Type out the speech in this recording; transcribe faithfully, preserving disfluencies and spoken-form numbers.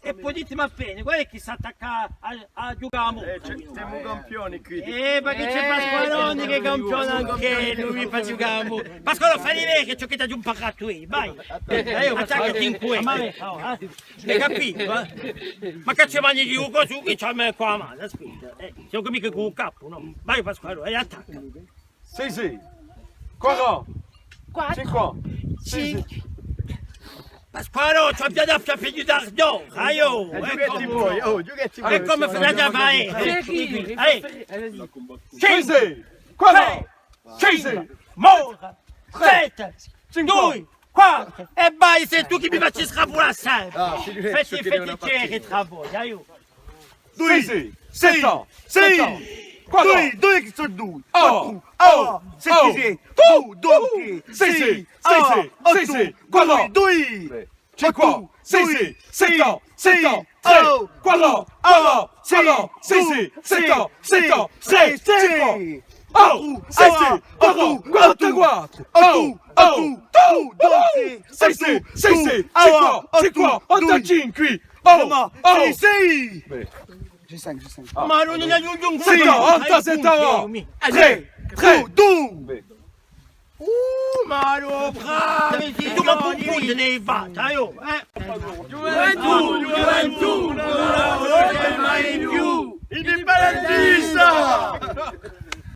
È po ditemi appena, quale hè chì s'attacca à, à ghjucà à a mosca? Eh, ci hè, simu campioni quì. Eh, ma chì ci hè Pasqualone chì hè campione anch'ellu, mi face ghjucà à a mosca. Pasqualò, falli vede ciò chì t'aghju imparatu eiu, vai. Dai, attaccati in quì. Ma, oh, eh. Hai capitu, eh? Ma chì ci mangi di u cosu chì ci mette quì a manu, aspetta, eh. Simu micca cù u capu, nò? Vai, Pasqualò, è attacca. Sì, sì. Quattru. Quattru. Cinque. Sì, sì. Cinque. Pasqualò, ci hè più da fà più d'argent. Aiò, eh, ghjucati voi, oh, ghjucati voi. È cumu fai à fà, eh? Sì, sì. Quattru. Cinque. Mosca. Sette. Cinque. Dui. Quattru. È vai, sè tù chì mi faci scrapulà sempre. Ah, sì, sì, feti, feti ceri, travaglia, aiò. Dui, sè, sè, sè, quattru, dui, dui, chì sò dui, oh, quattru, oh, sette, sè, dui, dui, sè, sè, sè, sè, quattru, dui, cinque, sè, sè, sette, sè, quattru, quattru, sè, sè, sè, sè, sè, cinque, oh, sè, sè, quattru, quattru, quattru, oh, oh, dui, sè, sè, sè, sè, cinque, cinque, ottantacinque. Oh, oh. Sì, sì. Bè. Ci sò, ci sò. Ma ùn ne aghju un. Setta, otta, setta, oh. Trè, trè, dui. Uh, ma allora, bravi, sì, ma cum'è ne fate, aiò, eh? Ghjuventù, ghjuventù, ùn ne vole mai più. Indipendentista!